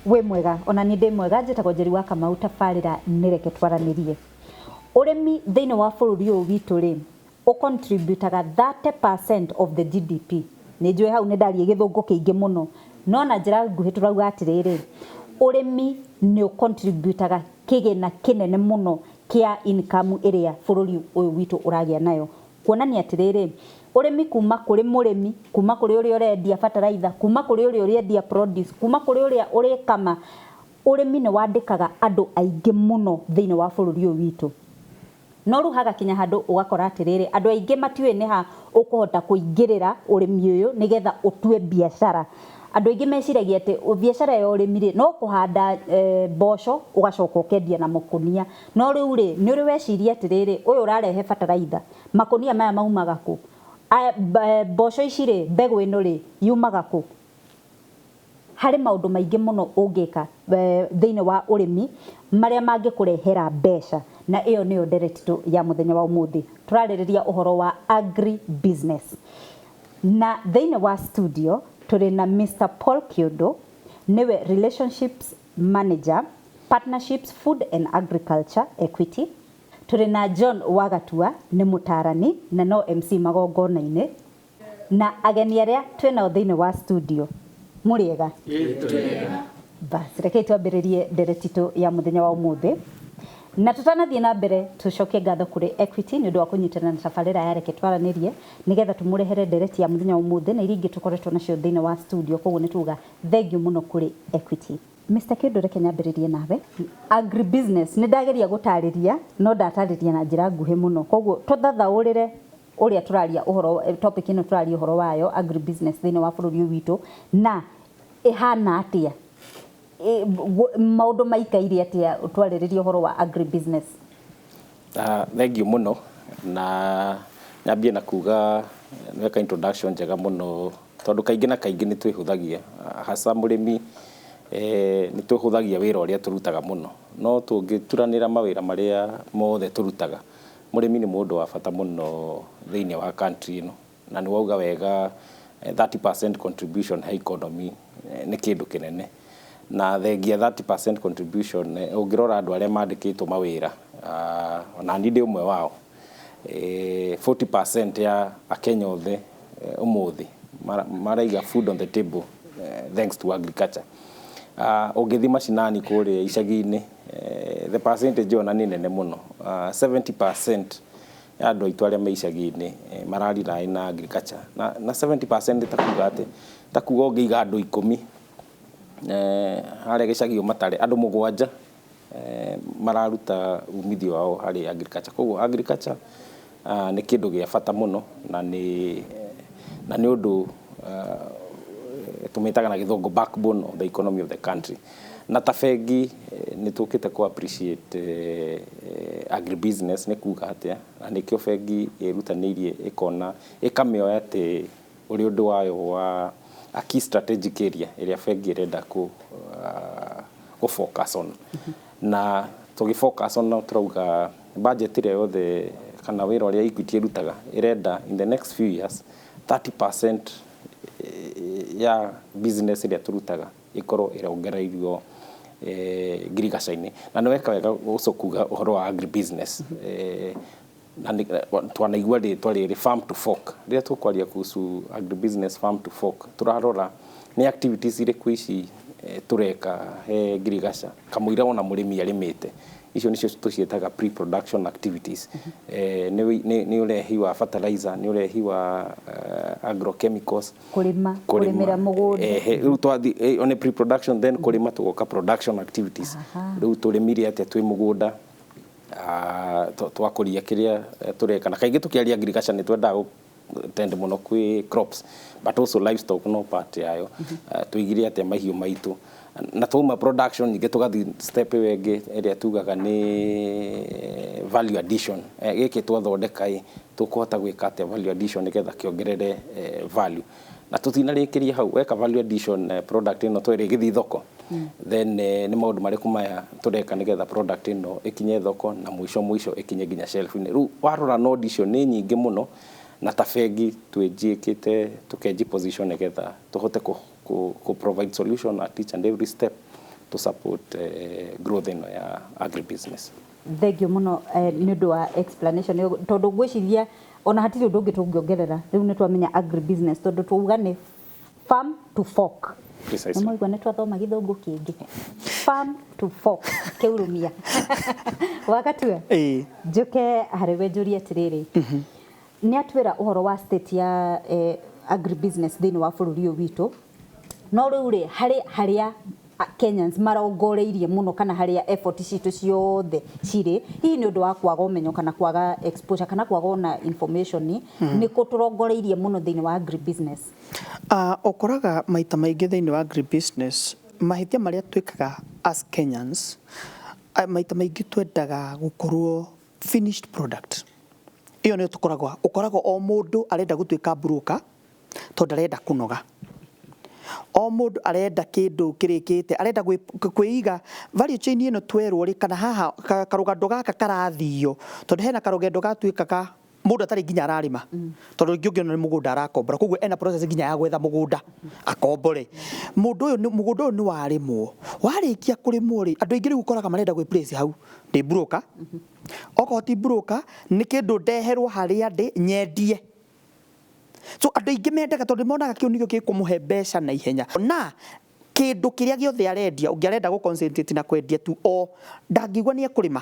Wĩ mwega? Ona niĩ ndĩ mwega. Njĩtagwo Njeri wa Kamau. Tabarĩra nĩ Reke Twaranĩrie. Ũrĩmi thĩinĩ wa bũrũri ũyũ witũ rĩ, ũcontributaga 30% of the GDP. Nĩ njũĩ hau nĩ ndaria gĩthũngũ kĩingĩ mũno, no na njĩra nguhĩ tũrauga atĩrĩrĩ, ũrĩmi nĩ ũcontributaga kĩgĩna kĩnene mũno kĩa income ĩrĩa bũrũri ũyũ witũ ũragĩa nayo. Kuonania atĩrĩrĩ, ũrĩmi kuma kũrĩ mũrĩmi, kuma kũrĩ ũrĩa ũrendia bataraitha, kuma kũrĩ ũrĩa ũrendia produce, kuma kũrĩ ũrĩa ũrĩkama, ũrĩmi nĩ wandĩkaga andũ aingĩ mũno thĩinĩ wa bũrũri ũyũ witũ. No rĩu hagakinya handũ ũgakora atĩrĩrĩ, andũ aingĩ matiũĩ nĩ ha ũkũhota kũingĩrĩra ũrĩmi ũyũ nĩgetha ũtue biacara. Andũ aingĩ meciragia atĩ biacara ya ũrĩmi rĩ, no kũhanda mboco ũgacoka ũkendia na makũnia. No rĩu rĩ, nĩ ũrĩ weciria atĩrĩrĩ, ũyũ ũrarehe bataraitha, makũnia maya maumaga kũ? Mboco ici rĩ, mbegũ ĩno rĩ, yumaga kũ? Harĩ maũndũ maingĩ mũno ũngĩka thĩinĩ wa ũrĩmi marĩa mangĩkũrehera mbeca, na ĩyo nĩyo ndereti ya mũthenya wa ũmũthĩ. Tũrarĩrĩria ũhoro wa agri business. Na thĩinĩ wa studio tũrĩ na Mr Paul Kĩũndũ, nĩwe relationships manager, partnerships, food and agriculture, Equity. Tũrĩ na John Wagatua, nĩ mũtarani na no MC magongona-inĩ. Na ageni arĩa twĩnao thĩinĩ wa studio, mũrĩega? Bas, rekei twambĩrĩrie nderetitũ ya mũthenya wa ũmũthĩ. Na tũtanathiĩ na mbere, tũcokie ngatho kũrĩ Equity nĩ ũndũ wa kũnyitana na tabarĩra ya Reke Twaranĩrie nĩgetha tũmũrehere ndereti ya mũthenya wa ũmũthĩ na iria ingĩ tũkoretwo nacio thĩinĩ wa studio. Koguo nĩ tuga thengiũ mũno kũrĩ Equity. Mr. Kĩndũ, reke nyambĩrĩrie nawe. Agribusiness nĩ ndageria gũtarĩria, no ndatarĩria na njĩra nguhĩ mũno, koguo tũthathaũrĩre ũrĩa tũraria ũhoro, topic ĩno tũraria ũhoro wayo, agribusiness thĩinĩ wa bũrũri ũyũ witũ, na ĩhana atĩa, maũndũ maikaire atĩa twarĩrĩria ũhoro wa agribusiness? Thengiũ mũno, na nyambie na kuga nĩweka introduction njega mũno, tondũ kaingĩ na kaingĩ nĩ twĩhũthagia, hasa mũrĩmi, nĩ twĩhũthagia wĩra ũrĩa tũrutaga mũno, no tũngĩturanĩra mawĩra marĩa mothe tũrutaga, mũrĩmi nĩ mũndũ wa bata mũno thĩinĩ wa country ĩno. Na nĩ wauga wega, 30% contribution he economy nĩ kĩndũ kĩnene. Na thengia 30% contribution, ũngĩrora andũ arĩa mandĩkĩtwo mawĩra, ona niĩ ndĩ ũmwe wao, 40% ya Akenya othe ũmũthĩ maraiga food on the table thanks to agriculture. Ũngĩthiĩ macinani kũrĩa icagi-inĩ, the percentage ona nĩ nene mũno, 70% ya andũ aitũ arĩa me icagi-inĩ mararely na agriculture. Na 70% ta kuga atĩ, ta kuga ũngĩiga andũ 10 harĩa gĩcagi ũmatare, andũ 7 mararuta umithio wao harĩ agriculture. Koguo agriculture nĩ kĩndũ gĩa bata mũno, na nĩ ũndũ tũmĩtaga na gĩthũngũ backbone of the economy of the country. Na ta bengi nĩ tũkĩte kũ appreciate agribusiness nĩ kuga atĩa, na nĩkĩo bengi ĩrutanĩirie ĩkona ĩkamĩoya atĩ ũrĩ ũndũ wayo wa a key strategic area ĩrĩa bengi ĩrenda kũ focus on. Na tũgĩ focus on, no tũrauga budget ĩrĩa yothe kana wĩra ũrĩa Equity ĩrutaga, ĩrenda in the next few years 30% ya business ĩrĩa tũrutaga ĩkorwo ĩrongereirio ngirigaca-inĩ. Na nĩ weka wega gũcokuga ũhoro wa agribusiness, na twanaigua rĩtwa rĩrĩ farm to fork. Rĩrĩa tũkwaria kuhusu agribusiness, farm to fork, tũrarora nĩ activities irĩkũ ici tũreka he ngirigaca kamũira ona mũrĩmi arĩmĩte. Icio nĩcio tũciĩtaga pre-production activities. Nĩ ũrehi wa fertilizer, nĩ ũrehi wa agrochemicals. Kũrĩma, kũrĩmĩra mũgũnda. Ehe, rĩu twathi one pre-production, then kũrĩma, tũgoka production activities. Rĩu tũrĩmire atĩa twĩ mũgũnda, twakũria kĩrĩa tũreka. Na kaingĩ tũkĩaria agriculture nĩ twendaga tend mũno kwĩ crops, but also livestock no part yayo. Tũigire atĩa mahiũ maitũ? Na twauma production, ningĩ tũgathiĩ step ĩyo ĩngĩ ĩrĩa tugaga nĩ value addition. Gĩkĩ twathondeka ĩ, tũkũhota gwĩka atĩa value addition nĩgetha kĩongerere value? Na tũtinarĩkĩria hau. Weka value addition, product ĩno twĩrĩ ĩgĩthiĩ thoko, then nĩ maũndũ marĩkũ maya tũreka nĩgetha product ĩno ĩkinye thoko na mũico mũico ĩkinye nginya shelf-inĩ? Rĩu warora node icio nĩ nyingĩ mũno, na ta bengi twĩnjiĩkĩte tũkenji position nĩgetha tũhote kũ provide solution at each and every step. To support growth ĩno ya agribusiness. Thengio mũno nĩ ũndũ wa explanation ĩyo, tondũ ngwĩciria ona hatirĩ ũndũ ũngĩ tũngĩongerera. Rĩu nĩ twamenya agribusiness, tondũ twauga nĩ farm to fork. Precisely. Nĩmwaigua nĩ twathoma gĩthũngũ kĩngĩ, farm to fork, kĩurumia wagatua. Ĩĩ. Njũke harĩ we njũrie atĩrĩrĩ, nĩ atwĩra ũhoro wa state ya agribusiness thĩinĩ wa bũrũri ũyũ witũ, no rĩu rĩ, harĩ harĩa Kenyans marongoreirie mũno kana harĩa effort citũ ciothe cirĩ, hihi nĩ ũndũ wa kwaga ũmenyo kana kwaga exposure kana kwaga ona information, nĩ kũ tũrongoreirie mũno thĩinĩ wa agribusiness? Ũkoraga maita maingĩ thĩinĩ wa agribusiness, mahĩtia marĩa twĩkaga as Kenyans, maita maingĩ twendaga gũkorwo finished product. Ĩyo nĩyo tũkoragwo, ũkoragwo o mũndũ arenda gũtuĩka broker tondũ arenda kũnoga. O mũndũ arenda kĩndũ kĩrĩkĩte, arenda kwĩiga value chain ĩno twerwo rĩ, kana haha karũgando gaka karathio, tondũ hena karũgendo gatuĩkaga mũndũ atarĩ nginya ararĩma, tondũ rĩngĩ ũngĩona nĩ mũgũnda arakombora, koguo ena process nginya ya gwetha mũgũnda akombore. Mũndũ ũyũ mũgũnda ũyũ nĩ warĩmwo, warĩkia kũrĩmwo rĩ, andũ aingĩ rĩu ũkoraga marenda gwĩ place hau ndĩ broker. Okorwo ti broker, nĩ kĩndũ ndeherwo harĩa ndĩ nyendie. So andũ aingĩ mendaga, tondũ monaga kĩu nĩkĩo gĩkũmũhe mbeca na ihenya, na kĩndũ kĩrĩa gĩothe arendia, ũngĩ arenda gũ concentrate na kwendia tu, o ndangĩigua nĩ ekũrĩma,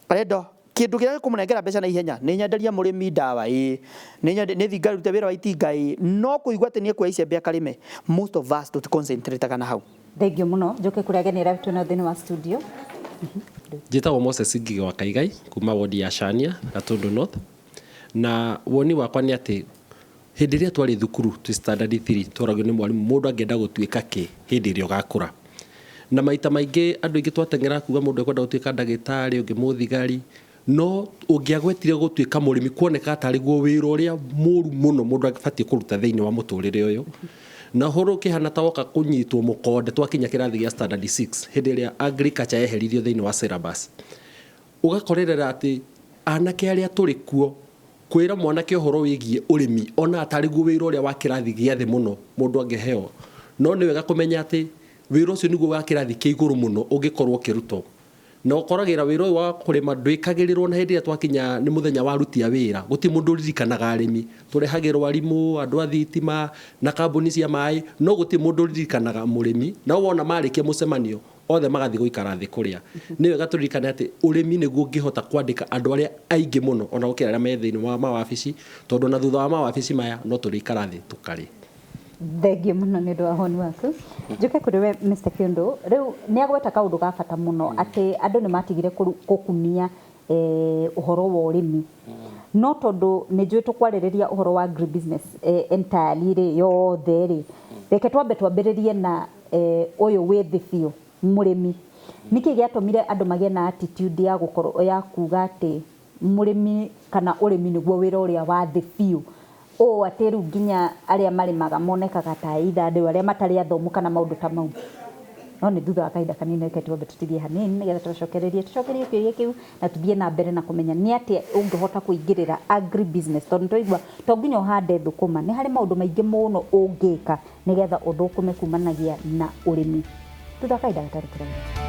arenda kĩndũ kĩrĩa gĩkũmũnengera mbeca na ihenya. Nĩ nyenderia mũrĩmi ndawa, ĩĩ, nĩ thi ngarute wĩra wa itinga, ĩĩ, no kũigua atĩ nĩ ekuoya icembe akarĩme, most of us tũti concentrate na hau. Thengio mũno. Njũke kũrĩa ageni arĩa twĩnao thĩinĩ wa studio. Njĩtagwo Moses Ngigĩ wa Kaigai kuma wodi ya Shania, Gatundu North, na woni wakwa nĩ atĩ hĩndĩ ĩrĩa twarĩ thukuru twĩ standard 3, twaragio nĩ mwarimũ mũndũ angĩenda gũtuĩka kĩ hĩndĩ ĩrĩa ũgakũra, na maita maingĩ andũ aingĩ twateng'eraga kuga mũndũ ekwenda gũtuĩka ndagĩtarĩ, ũngĩ mũthigari, no ũngĩagwetire gũtuĩka mũrĩmi kuonekaga tarĩ guo wĩra ũrĩa mũru mũno mũndũ abatiĩ kũruta thĩinĩ wa mũtũrĩre ũyũ. Na ũhoro ũkĩhana ta woka kũnyitwo mũkonde twakinya kĩrathi gĩa standard 6, hĩndĩ ĩrĩa agriculture yeheririo thĩinĩ wa syllabus, ũgakorerera atĩ anake arĩa tũrĩ kuo, kwĩra mwanake ũhoro wĩgiĩ ũrĩmi ona atarĩ guo wĩra ũrĩa wa kĩrathi gĩa thĩ mũno mũndũ angĩheo, no nĩ wega kũmenya atĩ wĩra ũcio nĩguo wa kĩrathi kĩa igũrũ mũno ũngĩkorwo ũkĩrutwo. Na ũkoragĩra wĩra ũyũ wa kũrĩma ndwĩkagĩrĩrwo, na hĩndĩ ĩrĩa twakinya nĩ mũthenya wa aruti a wĩra, gũtirĩ mũndũ ũririkanaga arĩmi. Tũrehagĩrwo arimũ, andũ a thitima na kambuni cia maĩ, no gũtirĩ mũndũ ũririkanaga mũrĩmi. No wona marĩkia mũcemanio othe magathiĩ gũikara thĩ kũrĩa. Nĩ wega tũririkane atĩ ũrĩmi nĩguo ũngĩhota kwandĩka andũ arĩa aingĩ mũno ona gũkĩra arĩa me thĩinĩ wa mawabici, tondũ ona thutha wa mawabici maya no tũrĩikara thĩ tũkarĩ. Thengio mũno nĩ ũndũ wa woni waku. Njũke kũrĩ we Mr. Kĩũndũ. Rĩu nĩ agweta kaũndũ ga bata mũno, atĩ andũ nĩ matigire gũkumia ũhoro wa ũrĩmi, no tondũ nĩ njũĩ tũkwarĩrĩria ũhoro wa agribusiness entirely rĩ, yothe rĩ, reke twambe twambĩrĩrie na ũyũ wĩ thĩ biũ, mũrĩmi. Nĩkĩ gĩatũmire andũ magĩe na attitude ya gũkorwo ya kuga atĩ mũrĩmi kana ũrĩmi nĩguo wĩra ũrĩa wa thĩ biũ, ũũ atĩ rĩu nginya arĩa marĩmaga monekaga ta either andũ arĩa matarĩ athomu kana maũndũ ta mau? No nĩ thutha wa kahinda kanini, reke twambe tũtigie hanini nĩgetha tũcokererie, tũcokerie kĩũria kĩu na tũthiĩ na mbere na kũmenya nĩ atĩa ũngĩhota kũingĩrĩra agribusiness, tondũ nĩtwaigua to nginya ũhande thũkũma, nĩ harĩ maũndũ maingĩ mũno ũngĩka nĩgetha ũthũkũme kumanagia na ũrĩmi. Thutha wa kahinda gatarĩ kũraihu.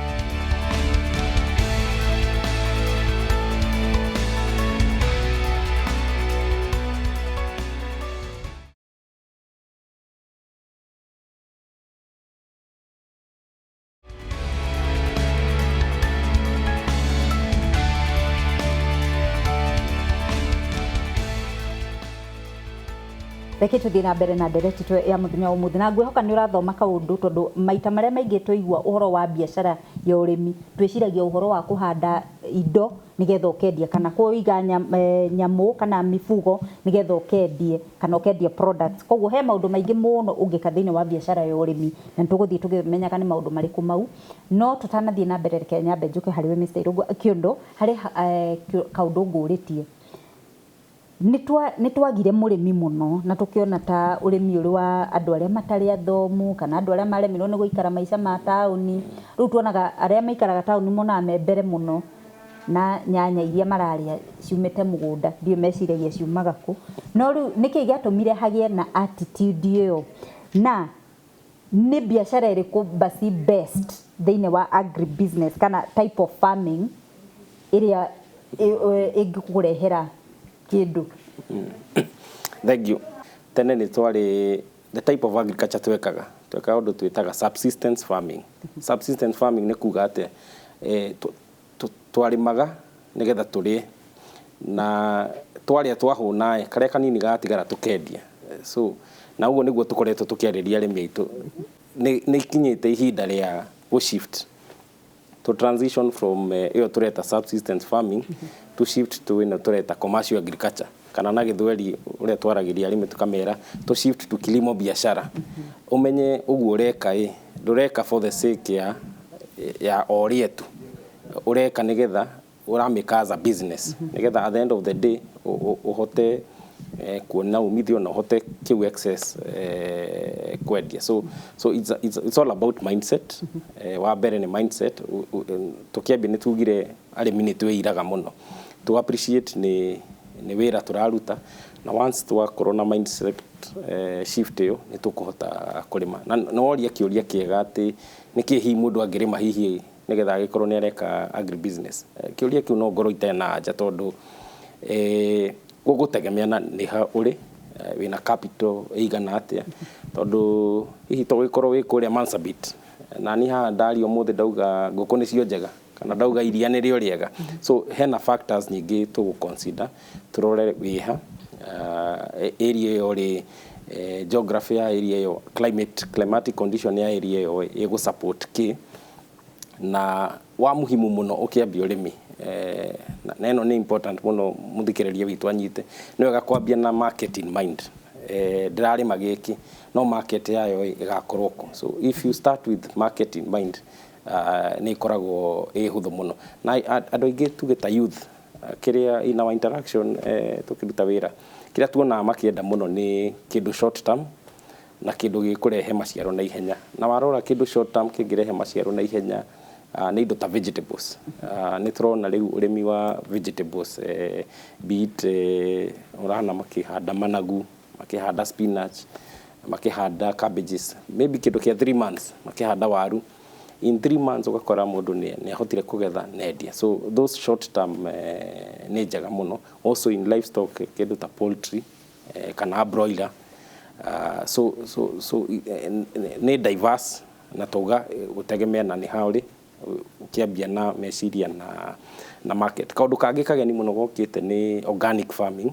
Reke tũthiĩ na mbere na ndereti ya mũthenya wa ũmũthĩ, na ngwĩhoka nĩ ũrathoma kaũndũ, tondũ maita marĩa maingĩ twaigua ũhoro wa biacara ya ũrĩmi twĩciragia ũhoro wa kũhanda indo nĩgetha ũkendia, kana kũiga nyamũ kana mifugo nĩgetha ũkendie, kana ũkendia products. Koguo he maũndũ maingĩ mũno ũngĩka thĩinĩ wa biacara ya ũrĩmi, na nĩtũgũthiĩ tũkĩmenyaga nĩ maũndũ marĩkũ mau. No tũtanathiĩ na mbere, reke nyambe njũke harĩ we Mr. Irũngũ Kĩũndũ, harĩ kaũndũ ngũrĩtie. Nĩ twagire mũrĩmi mũno na tũkĩona ta ũrĩmi ũrĩ wa andũ arĩa matarĩ athomu kana andũ arĩa maremirwo nĩ gũikara maica ma taũni. Rĩu tuonaga arĩa maikaraga taũni monaga me mbere mũno na nyanya iria mararĩa ciumĩte mũgũnda, ndiũĩ meciragia ciumaga kũ. No rĩu nĩkĩ gĩatũmire hagĩe na attitude ĩyo, na Nĩ biacara ĩrĩkũ basi best thĩinĩ wa agribusiness kana type of farming ĩrĩa ĩngĩkũrehera kĩndũ? Thank you. Tene nĩ twarĩ the type of agriculture twekaga ũndũ twĩtaga subsistence farming. Subsistence farming nĩ kuga atĩa? Twarĩmaga nĩgetha tũrĩe, na twarĩa twahũna, karĩa kanini gatigara tũkendia. So na ũguo nĩguo tũkoretwo tũkĩarĩria arĩmi aitũ. Nĩ ikinyĩte ihinda rĩa gũ shift, to transition from ĩyo tũreta subsistence farming to shift to ĩno tũreta commercial agriculture, kana na gĩthweri ũrĩa twaragĩria arĩmi tũkamera to shift to kilimo biashara. Ũmenye ũguo ũreka ĩ ndũreka for the sake ya ũrĩe tu, ũreka nĩgetha ũramĩka as a business, nĩgetha at the end of the day ũhote kuona umithio na ũhote kĩu excess kwendia. So it's all about mindset. Wa mbere nĩ mindset. Tũkĩambia nĩ tugire arĩmi nĩ twĩiraga mũno to appreciate nĩ wĩra tũraruta, na once twakorwo na mindset shift ĩyo, nĩ tũkũhota kũrĩma. Na nĩ woria kĩũria kĩega atĩ nĩkĩ hihi mũndũ angĩrĩma hihi nĩgetha agĩkorwo nĩ areka agribusiness. Kĩũria kĩu no ngorwo itarĩ na anja, tondũ gũgũtegemea na nĩ ha ũrĩ, wĩna capital ĩigana atĩa, tondũ hihi to gĩkorwo wĩ kũrĩa Marsabit na ni haha ndaria ũmũthĩ ndauga ngũkũ nĩcio njega kana ndauga iria nĩrĩo rĩega. So hena factors nyingĩ tũgũ consider, tũrore wĩha area ĩyo rĩ, geography ya area ĩyo, climatic condition ya area ĩyo ĩgũ support kĩ. Na wa muhimu mũno ũkĩambia ũrĩmi, na ĩno nĩ important mũno mũthikĩrĩria witũ anyite, nĩ wega kwambia na market in mind. Ndĩrarĩma gĩkĩ, no market yayo ĩgakorwo kũ? So if you start with market in mind, nĩ ĩkoragwo ĩ hũthũ mũno. Na andũ aingĩ, tuge ta youth, kĩrĩa in our interaction, tũkĩruta wĩra, kĩrĩa tuonaga makĩenda mũno nĩ kĩndũ short term na kĩndũ gĩkũrehe maciaro na ihenya. Na warora kĩndũ short term kĩngĩrehe maciaro na ihenya, nĩ indo ta vegetables. Nĩ tũrona rĩu ũrĩmi wa vegetables, be it ũrana makĩhanda managu, makĩhanda spinach, makĩhanda cabbages, maybe kĩndũ kĩa 3 months, makĩhanda waru in 3 months, ũgakora mũndũ nĩ ahotire kũgetha na endia. So those short term nĩ njega mũno. Also in livestock, kĩndũ ta poultry kana broiler. So nĩ diverse, na tauga gũtegemea na nĩ ha ũrĩ, ũkĩambia na meciria na market. Kaũndũ kangĩ kageni mũno gokĩte nĩ organic farming,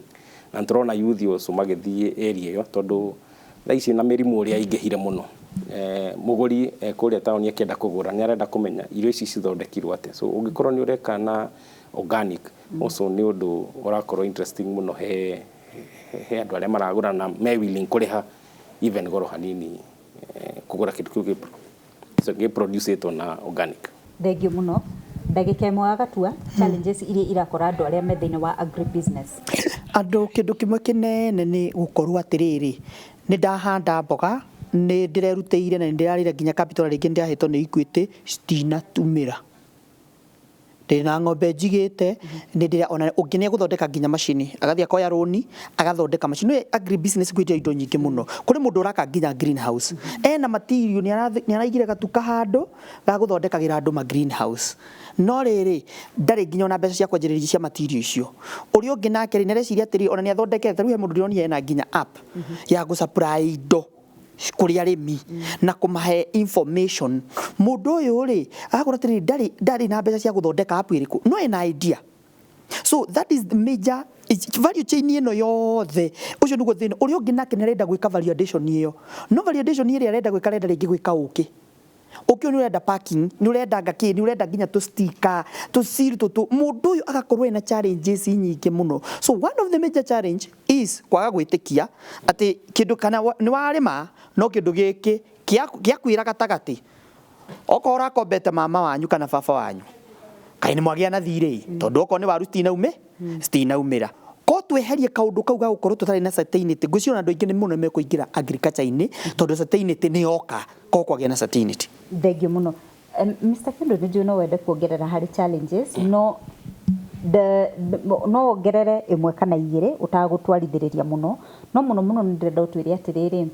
na nĩ tũrona youth also magĩthiĩ area ĩyo, tondũ thaa ici na mĩrimũ ũrĩa ĩingĩhire mũno, mũgũri kũrĩa taũni akĩenda kũgũra nĩ arenda kũmenya irio ici cithondekirwo atĩa. So ũngĩkorwo nĩ ũreka na organic, also nĩ ũndũ ũrakorwo interesting mũno he andũ arĩa maragũra na me willing kũrĩha even goro hanini kũgũra kĩndũ kĩu gĩ producĩtwo na organic. Thengiũ mũno. Ndagĩka ĩmwe agatua challenges iria irakora andũ arĩa me thĩinĩ wa agribusiness. Andũ, kĩndũ kĩmwe kĩnene nĩ gũkorwo atĩrĩrĩ, nĩ ndahanda mboga, nĩ ndĩrerutĩire na nĩ ndĩrarĩra nginya capital, rĩngĩ nĩ ndĩrahetwo nĩ Equity, citinatumĩra. Ndĩna ng'ombe njigĩte, nĩ ndĩra ona ũngĩ nĩ egũthondeka nginya macini, agathiĩ akoya rũni agathondeka macini. Nĩ agri business kwĩ indo nyingĩ mũno. Kũrĩ mũndũ ũraka nginya greenhouse, ena material, nĩ araigire gatuka handũ ga gũthondekagĩra andũ ma greenhouse, no rĩrĩ ndarĩ nginya ona mbeca cia kwanjĩrĩria cia material icio. Ũrĩa ũngĩ nake rĩ, nĩ areciria atĩrĩ, ona nĩ athondekete. Rĩu he mũndũ ndĩronire ena nginya app ya gũ supply indo kũrĩ arĩmi na kũmahe information. Mũndũ ũyũ rĩ, agakora atĩrĩrĩ, ndarĩ na mbeca cia gũthondeka app ĩrĩkũ, no ena idea. So that is the major value chain ĩno yothe. Ũcio nĩguo thĩna. Ũrĩa ũngĩ nake nĩ arenda gwĩka value addition ĩyo, no value addition ĩrĩa arenda gwĩka, arenda rĩngĩ gwĩka ũkĩ. Ũkĩ ũyũ nĩ ũrenda parking, nĩ ũrenda ngakĩ, nĩ ũrenda nginya tũ sticker, tũ seal tũtũ. Mũndũ ũyũ agakorwo ena challenges nyingĩ mũno. So one of the major challenge is kwaga gwĩtĩkia atĩ kĩndũ kana nĩ warĩma, no kĩndũ gĩkĩ gĩakwĩra gatagatĩ, okorwo ũrakombete mama wanyu kana baba wanyu, kaĩ nĩ mwagĩa na thirĩ, tondũ okorwo nĩ waru citinaumĩra. Ko tweherie kaũndũ kau ga gũkorwo tũtarĩ na certainty, ngwĩciria ona andũ aingĩ nĩ mũno mekũingĩra agriculture-inĩ, tondũ certainty nĩ yoka ko kwagĩa na certainty. Thengiũ mũno. Mr. Kendo, nĩ njũĩ no wende kuongerera harĩ challenges, no wongerere ĩmwe kana igĩrĩ ũtagũtwarithĩrĩria mũno, no mũno mũno nĩ ndĩrenda ũtwĩre atĩrĩrĩ,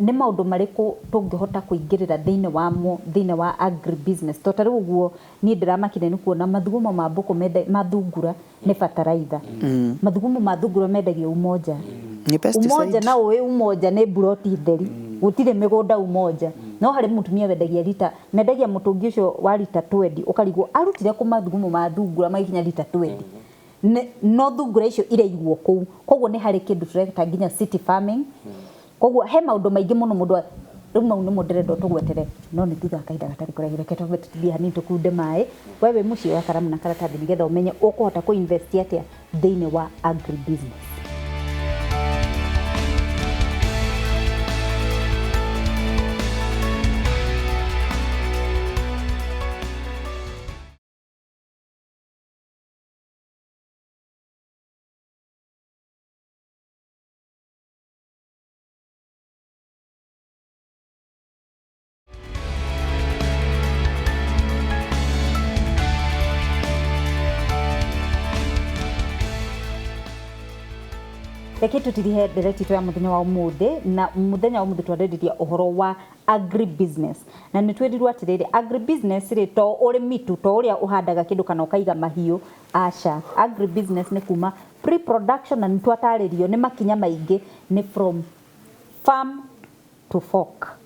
Nĩ maũndũ marĩkũ tũngĩhota kũingĩrĩra thĩinĩ wamo, thĩinĩ wa agribusiness? To ta rĩu ũguo niĩ ndĩramakire nĩ kuona mathugumo ma mbũkũ ma thungura nĩ bataraitha. Mathugumo ma thungura mendagio Umoja. Nĩ pesticide. Umoja na ũĩ Umoja nĩ mburoti theri. Gũtirĩ mĩgũnda Umoja. No harĩ mũtumia wendagia rita, mendagia mũtũngi ũcio wa rita 20, ũkarigwo arutire kũ mathugumo ma thungura magĩkinya rita 20. No thungura icio iraigwo kũu. Koguo nĩ harĩ kĩndũ tũreta nginya city farming. Koguo he maũndũ maingĩ mũno mũndũ rĩu mau nĩmo ndĩrenda ũtũgwetere, no nĩ thutha wa kahinda gatarĩ kũraihu. Reke twambe tũthiĩ hanini tũkunde maĩ. We wĩ mũciĩ wa karamu na karatathi nĩgetha ũmenye ũkũhota kũ invest atĩa thĩinĩ wa agribusiness. Reke tutirihe ndereti itũ ya mũthenya wa ũmũthĩ, na mũthenya wa ũmũthĩ twarĩrĩria ũhoro wa agribusiness. Na nĩ twĩrirwo atĩrĩrĩ, agribusiness rĩ to ũrĩmi tu, to ũrĩa ũhandaga kĩndũ kana ũkaiga mahiũ, aca. Agribusiness nĩ kuma pre-production, na nĩ twatarĩrio nĩ makinya maingĩ, nĩ from farm to fork.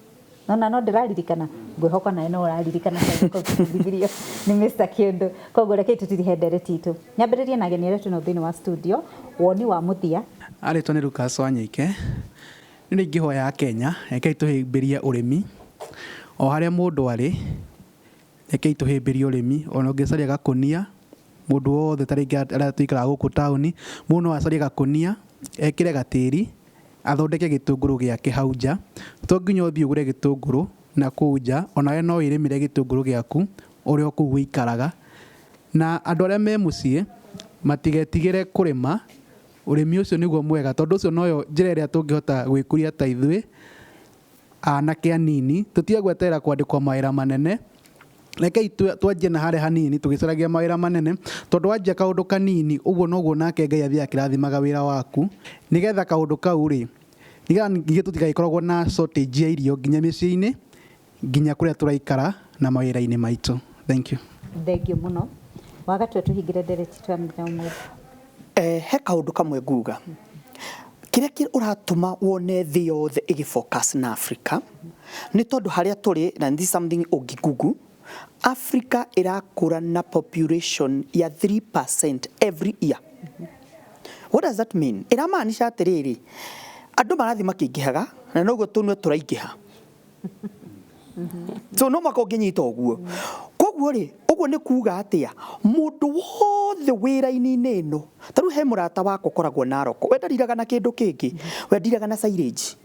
Nona no ndĩraririkana, ngwĩhoka nawe no ũraririkana tondũ nĩ Mr. Kĩndũ. Koguo reke tũtirihe ndereti itũ. Nyambĩrĩrie na ageni arĩa twĩnao thĩinĩ wa studio, woni wa mũthia. Arĩtwa nĩ Lucas Wanyoike. Nĩ ingĩhoya Kenya, rekei tũhĩmbĩrie ũrĩmi. O harĩa mũndũ arĩ, rekei tũhĩmbĩrie ũrĩmi. Ona ũngĩcaria gakũnia, mũndũ wothe ta rĩngĩ arĩa tũikaraga gũkũ taũni, mũndũ no acarie gakũnia, ekĩre gatĩri, athondeke gĩtũngũrũ gĩake hau nja. To nginya ũthiĩ ũgũre gĩtũngũrũ na kũu nja, onawe no wĩrĩmĩre gĩtũngũrũ gĩaku ũrĩa o kũu ũikaraga. Na andũ arĩa me mũciĩ matigetigĩre kũrĩma, ũrĩmi ũcio nĩguo mwega, tondũ ũcio noyo njĩra ĩrĩa tũngĩhota gwĩkũria ta ithuĩ anake anini. Tũtige gweterera kwandĩkwo mawĩra manene. Rekei twanjie na harĩa hanini tũgĩcaragia mawĩra manene, tondũ wanjia kaũndũ kanini ũguo noguo nake Ngai athiaga akĩrathimaga wĩra waku, nĩgetha kaũndũ kau rĩ, nĩgetha ningĩ tũtigagĩkoragwo na shortage ya irio nginya mĩciĩ-inĩ, nginya kũrĩa tũraikara na mawĩra-inĩ maitũ. Thank you. Thank you mũno. Wagatua tũhingĩre ndereti itũ ya mũthenya ũmũthĩ. He kaũndũ kamwe nguga. Kĩrĩa ũratũma wone thĩ yothe ĩgĩ focus na Africa nĩ tondũ harĩa tũrĩ, na this is something ũngĩ Google, Africa ĩrakũra na population ya 3% every year. What does that mean? Ĩramaanisha atĩrĩrĩ, andũ marathiĩ makĩingĩhaga na noguo tũnue tũraingĩha. So no mwaka ũngĩnyita ũguo. Koguo rĩ, ũguo nĩ kuga atĩa? Mũndũ wothe wĩra-inĩ ĩno, ta rĩu he mũrata wakwa ũkoragwo Narok, we ndariraga na kĩndũ kĩngĩ, we ndiraga na silage.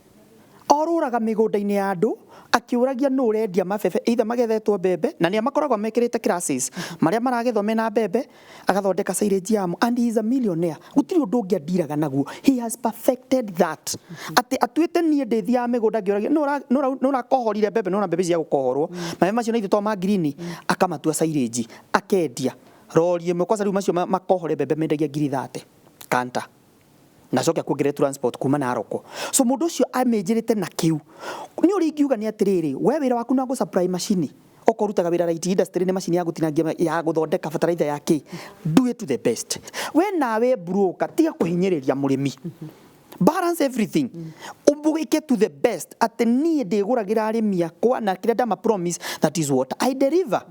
Orũraga mĩgũnda-inĩ ya andũ akĩũragia nũ ũrendia mabebe, either magethetwo mbembe, na nĩa makoragwo mekĩrĩte classes, marĩa maragethwo mena mbembe, agathondeka silage yamo, and he is a millionaire. Gũtirĩ ũndũ ũngĩ andiraga naguo. He has perfected that. Atĩ atuĩte niĩ ndĩthiaga mĩgũnda ngĩũragia, nũ ũrakohorire mbembe, nũ mbembe cia gũkohorwo. Mabebe macio na ithuĩ to ma green, akamatua silage, akendia. Rori ĩmwe kwanza rĩu macio makohore mbembe mendagia ngiri 30 kanta. Na acoke akuongerere transport kuma Narok. So mũndũ ũcio amĩnjĩrĩte na kĩu. Nĩ ũrĩa ingiuga nĩ atĩrĩrĩ, we wĩra waku no gũ supply macini. Okorwo ũrutaga wĩra light industry nĩ macini ya gũtinangia, ya gũthondeka fertilizer ya kĩ. Do it to the best. We nawe broker, tiga kũhinyĩrĩria mũrĩmi. Balance everything. Ũmũĩke to the best. Atĩ niĩ ndĩgũragĩra arĩmi akwa na kĩrĩa ndama promise, that is what I deliver.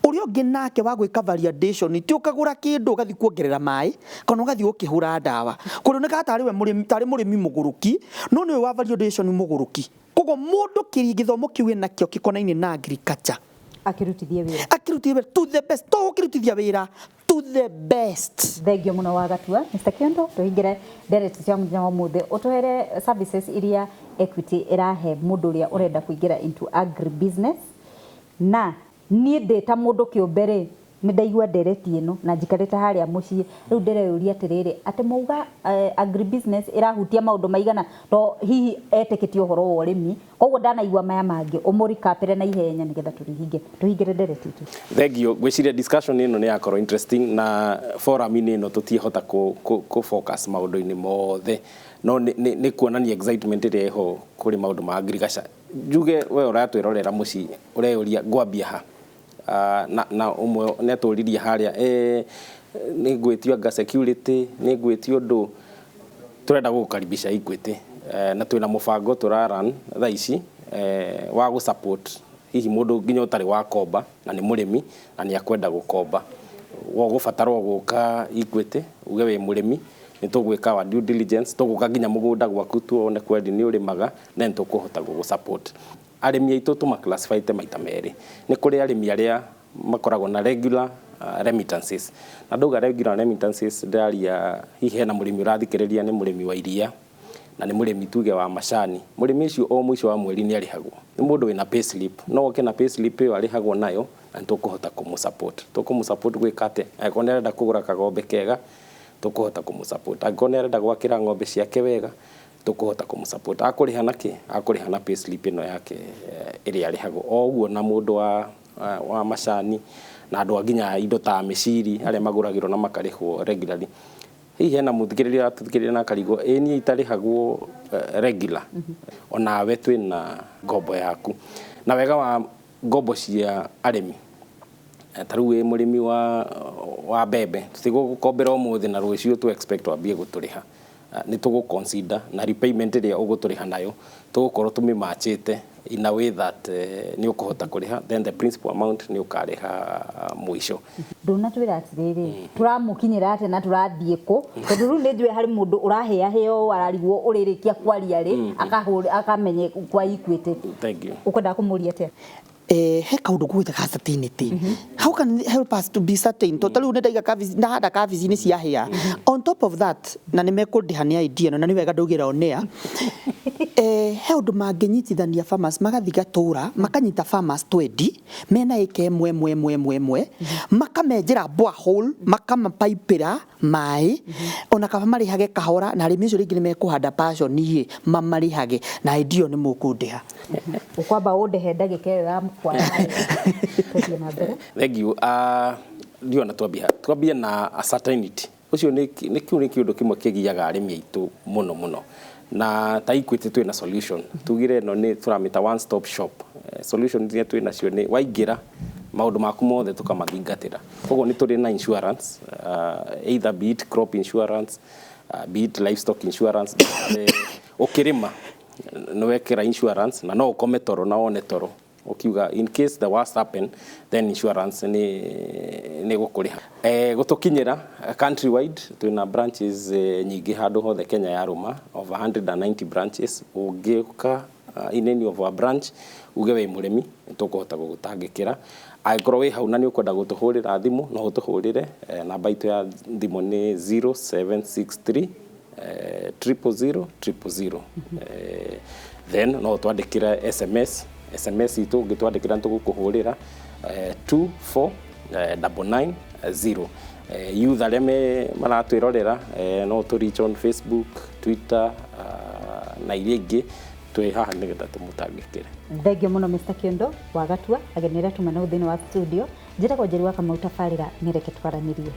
Ũrĩa ũngĩ nake wa gwĩka variation, ti ũkagũra kĩndũ ũgathiĩ kuongerera maĩ, kana ũgathiĩ ũkĩhũra ndawa. Kũroneka tarĩ we mũrĩmi, tarĩ mũrĩmi mũgũrũki, no nĩwe wa variation mũgũrũki. Koguo mũndũ gĩthomo kĩu enakĩo gĩkonainie na agriculture. Akĩrutithie wĩra. Akĩrutithie wĩra to the best. To gũkĩrutithia wĩra to the best. Thank you mũno Wagatua. Mr. Kiondo, tũhingĩre ndereti cia mũthenya wa ũmũthĩ. Ũtũhere services iria Equity ĩrahe mũndũ ũrĩa ũrenda kũingĩra into agribusiness. Na niĩ ndĩ ta mũndũ kĩũmbe rĩ, nĩ ndaigua ndereti ĩno na njikarĩte harĩa mũciĩ. Rĩu ndĩreyũria atĩrĩrĩ, atĩ mauga agribusiness ĩrahutia maũndũ maigana, to hihi etĩkĩtie ũhoro wa ũrĩmi, koguo ndanaigua maya mangĩ, ũmũrikapĩre na ihenya nĩgetha tũhingĩre ndereti itũ. Thank you. Ngwĩciria discussion ĩno nĩ yakorwo interesting, na forum-inĩ ĩno tũtiĩhota kũ focus maũndũ-inĩ mothe. No nĩ kuonania excitement ĩrĩa ĩho kũrĩ maũndũ ma agriculture. Njuge we ũratwĩrorera mũciĩ ũreyũria ngwambia ha. Na ũmwe nĩ atũririe harĩa, nĩ ngwĩtio anga security, nĩ ngwĩtio ũndũ. Tũrenda gũgũkaribisha Equity, na twĩna mũbango tũraran thaa ici wa gũ support hihi mũndũ nginya ũtarĩ wakomba na nĩ mũrĩmi na nĩ akwenda gũkomba. Wo ũgũbatarwo gũka Equity uge wĩ mũrĩmi, nĩ tũgwĩka wa due diligence, tũgũka nginya mũgũnda gwaku tuone kweli nĩ ũrĩmaga, then tũkũhota gũgũ support. Arĩmi aitũ tũma classify maita merĩ. Nĩ kũrĩ arĩmi arĩa makoragwo na regular remittances, na ndauga regular remittances ndĩraria hihi hena mũrĩmi ũrathikĩrĩria nĩ mũrĩmi wa iria na nĩ mũrĩmi tuge wa macani. Mũrĩmi ũcio o mũico wa mweri nĩ arĩhagwo, nĩ mũndũ wĩna payslip, no oke na payslip ĩyo arĩhagwo nayo na nĩ tũkũhota kũmũ support. Tũkũmũ support gwĩka atĩa? Angĩkorwo nĩ arenda kũgũra kagombe kega, tũkũhota kũmũ support. Angĩkorwo nĩ arenda gwakĩra ng'ombe ciake wega, tũkũhota kũmũ support. Akũrĩha na kĩ? Akũrĩha na payslip ĩno yake ĩrĩa arĩhagwo. O ũguo na mũndũ wa macani na andũ a nginya indo ta mĩciri arĩa magũragĩrwo na makarĩhwo regularly. Hihi hena mũthikĩrĩria aratũthikĩrĩria na akarigwo, ĩ niĩ itarĩhagwo regular, onawe twĩna ngombo yaku. Na wega wa ngombo cia arĩmi, ta rĩu wĩ mũrĩmi wa mbembe, tũtigũgũkombera ũmũthĩ na rũciũ tũ expect wambie gũtũrĩha. Nĩ tũgũ consider na repayment ĩrĩa ũgũtũrĩha nayo tũgũkorwo tũmĩmachĩte in a way that nĩ ũkũhota kũrĩha, then the principal amount nĩ ũkarĩha mũico. Ndũnatwĩra atĩrĩrĩ, tũramũkinyĩra atĩa na tũrathiĩ kũ? Tondũ rĩu nĩ njũĩ harĩ mũndũ ũrahĩahĩa ũũ ararigwo ũrĩrĩkia kwaria rĩ akamenye kwa Equity. Thank you. Ũkwendaga kũmũria atĩa? He kaundu gwita ka certainty. How can it help us to be certain? To rĩu nĩ ndaiga kabici, ndahanda kabici nĩ ciahĩa. On top of that, na nĩ mekũndĩha nĩ idea ĩno, na nĩ wega ndaugĩra on air, he ũndũ mangĩnyitithania farmers magathiĩ gatũra makanyita farmers 20 mena ĩka ĩmwe ĩmwe ĩmwe ĩmwe ĩmwe, makamenjera borehole, makamapaipĩra maĩ, ona kaba marĩhage kahora, na arĩmi acio rĩngĩ nĩ mekũhanda passion ĩ mamarĩhage na idea ĩyo nĩ mũkũndĩha. Ũkwamba ũndĩhe ndagĩka ĩyo ya kwara, tũthiĩ na mbere. Thank you. Ndiona twambie na a certainty ũcio nĩ kĩu nĩ kĩũndũ kĩmwe kĩgiaga arĩmi aitũ mũno mũno, na ta Equity twĩna solution. Tugire ĩno nĩ tũramĩta one stop shop. Solution iria twĩ nacio nĩ waingĩra maũndũ maku mothe tũkamathingatĩra. Koguo nĩ tũrĩ na insurance, either be it crop insurance, be it livestock insurance. Ũkĩrĩma nĩ wekĩra insurance na no ũkome toro na wone toro ukiuga in case the worst happen, then insurance nĩ gũkũrĩha. Gũtũkinyĩra countrywide twĩna branches nyingĩ handũ hothe Kenya yarũma, over 190 branches. Ũngĩũka in any of our branch uge wĩ mũrĩmi, nĩ tũkũhota gũgũtangĩkĩra. Angĩkorwo wĩ hau na nĩ ũkwenda gũtũhũrĩra thimũ, no ũtũhũrĩre. Namba itũ ya thimũ nĩ 0763 000 000. Then no ũtwandĩkĩre SMS. SMS itũ ũngĩtwandĩkĩra nĩ tũgũkũhũrĩra 24990. Youth arĩa me maratwĩrorera, no tũ reach on Facebook, Twitter, na iria ingĩ. Twĩ haha nĩgetha tũmũtangĩkĩre. Thengio mũno Mr. Kiondo wa Gatua, ageni arĩa tuma nao thĩinĩ wa studio. Njĩtagwo Njeri wa Kamau, tabarĩra nĩ Reke Twaranĩrie.